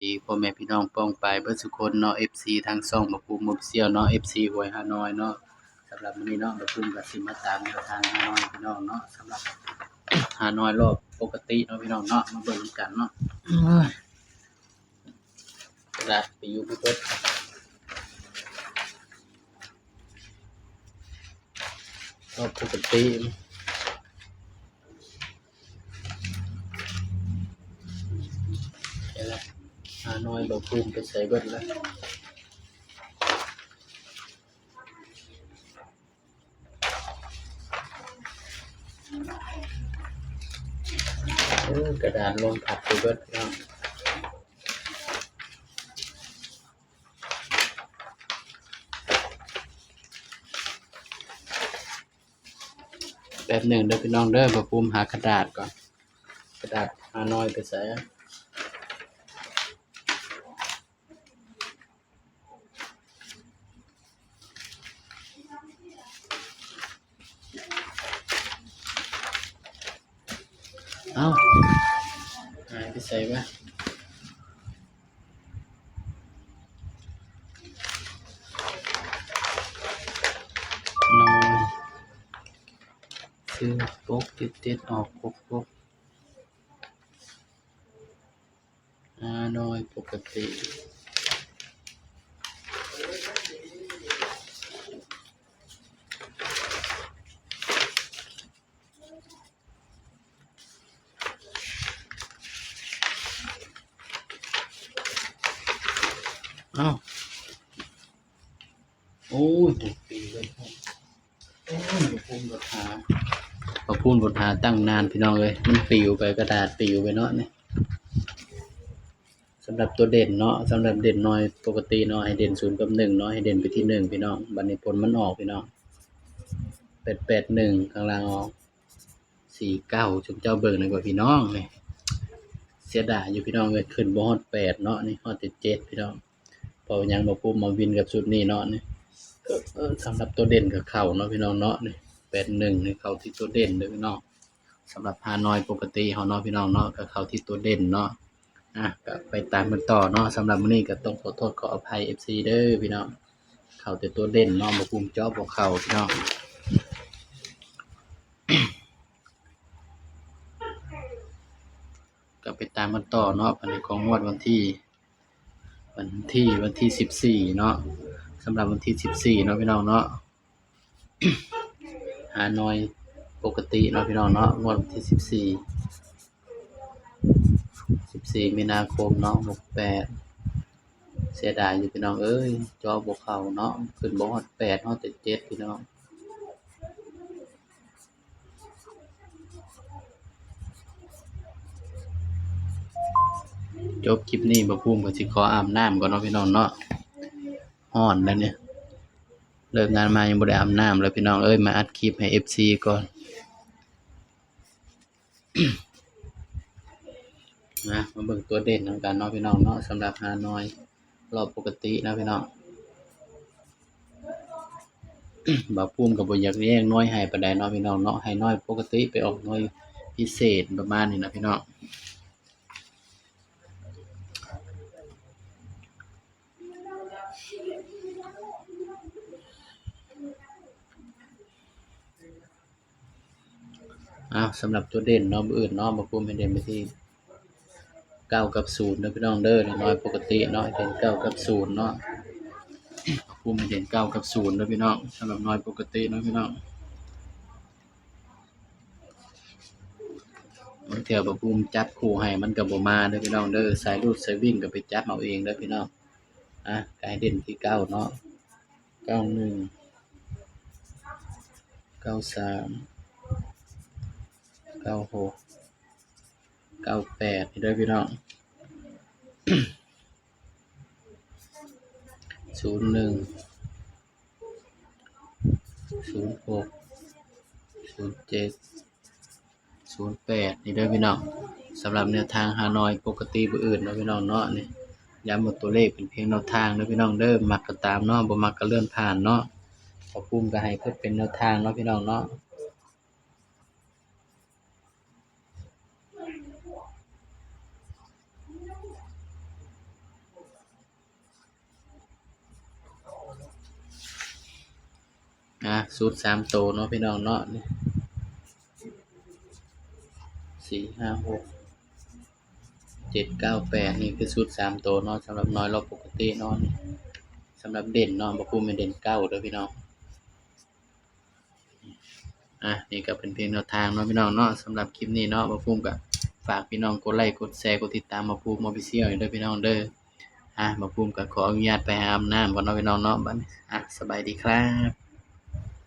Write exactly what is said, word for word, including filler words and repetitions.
ดีพ่อแม่พี่น้องป้องปายเบิดสุคนเนาะ เอฟซี ทางช่องบ่าวภูมิ Official เนาะ เอฟซี หวยฮานอยเนาะ สำหรับมื้อนี้เนาะ บ่าวภูมิก็สิมาตามแนวทางฮานอยพี่น้องเนาะ สำหรับฮานอยรอบปกติเนาะพี่น้องเนาะ มาเบิ่งนำกันเนาะ เอ้ย กระดาษปลิวไปเบิด รอบปกติ เห็นแล้ว ฮานอยบ่าวภูมิไปใส่เบิดแล้ว เออ กระดาษลมพัดไปเบิดเนาะ แป๊บหนึ่งเด้อพี่น้องเด้อ บ่าวภูมิหากระดาษก่อน กระดาษฮานอยไปใส่ เอ้า หายไปใส่วะ นอน ซื้อปกติดๆ ออกปกๆ อ่า โดยปกติ อ้าว โอ้ย ตกปีเลย โอ้ย บ่าวภูมิบ่าวภูมิบ่าวภูมิบ่าวภูมิตั้งนานพี่น้องเอ้ย มันปลิวไป กระดาษปลิวไปเนาะนี่ สำหรับตัวเด่นเนาะ สำหรับเด่นหน่วยปกติเนาะ ให้เด่นศูนย์กับหนึ่งเนาะ ให้เด่นไปที่หนึ่งพี่น้อง บัดนี้ผลมันออกพี่น้อง แปดแปดหนึ่ง ข้างล่างออก สี่เก้า ชุมเจ้าเบิ่งนั่นกว่าพี่น้องนี่ เสียดายอยู่พี่น้องเอ้ย ขึ้นบ่ฮอดแปดเนาะ นี่ฮอดแต่เจ็ดพี่น้อง เพราะหยังบ่าวภูมิมาวินกับชุดนี้เนาะนี่ เออ สำหรับตัวเด่นก็เข้าเนาะพี่น้องเนาะนี่ แปดหนึ่ง นี่เข้าที่ตัวเด่นเด้อพี่น้อง สำหรับฮานอยปกติเฮาเนาะพี่น้องเนาะ ก็เข้าที่ตัวเด่นเนาะ อ่ะ ก็ไปตามกันต่อเนาะ สำหรับมื้อนี้ก็ต้องขอโทษขออภัย เอฟซี เด้อพี่น้อง เข้าแต่ตัวเด่นเนาะ บ่าวภูมิเจาะบ่เข้าพี่น้อง ก็ไปตามกันต่อเนาะ อันนี้ของงวดวันที่ วันที่ วันที่สิบสี่เนาะ สำหรับวันที่สิบสี่เนาะพี่น้องเนาะ ฮานอยปกติเนาะพี่น้องเนาะ งวดวันที่สิบสี่ สิบสี่ มีนาคมเนาะ หกแปด เสียดายอยู่พี่น้องเอ้ย เจาะบ่เข้าเนาะ ขึ้นบ่ฮอดแปด ฮอดแต่เจ็ดพี่น้อง จบคลิปนี้บ่าวภูมิก็สิขออาบน้ำก่อนเนาะพี่น้องเนาะ ฮ้อนแล้วเนี่ย เลิกงานมายังบ่ได้อาบน้ำเลยพี่น้องเอ้ย มาอัดคลิปให้ เอฟซี ก่อน นะ มาเบิ่งตัวเด่นนำกันเนาะพี่น้องเนาะ สำหรับฮานอยรอบปกตินะพี่น้อง บ่าวภูมิก็บ่อยากแยกหน่วยให้ปานใดเนาะพี่น้องเนาะ ให้หน่วยปกติไปออกหน่วยพิเศษประมาณนี้นะพี่น้อง อ้าว สำหรับตัวเด่นเนาะ มื้ออื่นเนาะ บ่าวภูมิให้เด่นไปที่เก้ากับศูนย์เด้อพี่น้องเด้อ หน่วยปกติเนาะ เด่นเก้ากับศูนย์เนาะ บ่าวภูมิให้เด่นเก้ากับศูนย์เด้อพี่น้อง สำหรับหน่วยปกติเนาะพี่น้อง บางเทื่อบ่าวภูมิจับคู่ให้มันก็บ่มาเด้อพี่น้องเด้อ สายรูดสายวิ่งก็ไปจับเอาเองเด้อพี่น้อง อ่ะ ก็ให้เด่นที่เก้าเนาะ เก้าหนึ่ง เก้าสาม เก้าหก เก้าแปด นี่เด้อพี่น้อง ศูนย์หนึ่ง ศูนย์หก ศูนย์เจ็ด ศูนย์แปด นี่เด้อพี่น้อง สำหรับแนวทางฮานอยปกติมื้ออื่นเนาะพี่น้องเนาะ นี่ ย้ำว่าตัวเลขเป็นเพียงแนวทางเด้อพี่น้องเด้อ มักก็ตามเนาะ บ่มักก็เลื่อนผ่านเนาะ บ่าวภูมิก็ให้เพื่อเป็นแนวทางเนาะพี่น้องเนาะ เ อ่ะ สูตรสามตัวเนาะพี่น้องเนาะ นี่ สี่ห้าหก เจ็ดเก้าแปด นี่คือสูตรสามตัวเนาะ สำหรับหน่วยรอบปกติเนาะ นี่ สำหรับเด่นเนาะ บ่าวภูมิให้เด่นเก้าเด้อพี่น้อง อ่ะ นี่ก็เป็นเพียงแนวทางเนาะพี่น้องเนาะ สำหรับคลิปนี้เนาะ บ่าวภูมิก็ฝากพี่น้องกดไลค์ กดแชร์ กดติดตามบ่าวภูมิ Official เด้อพี่น้องเด้อ อ่ะ บ่าวภูมิก็ขออนุญาตไปหาอาบน้ำก่อนเนาะพี่น้องเนาะ บัดนี้ อ่ะ สบายดีครับ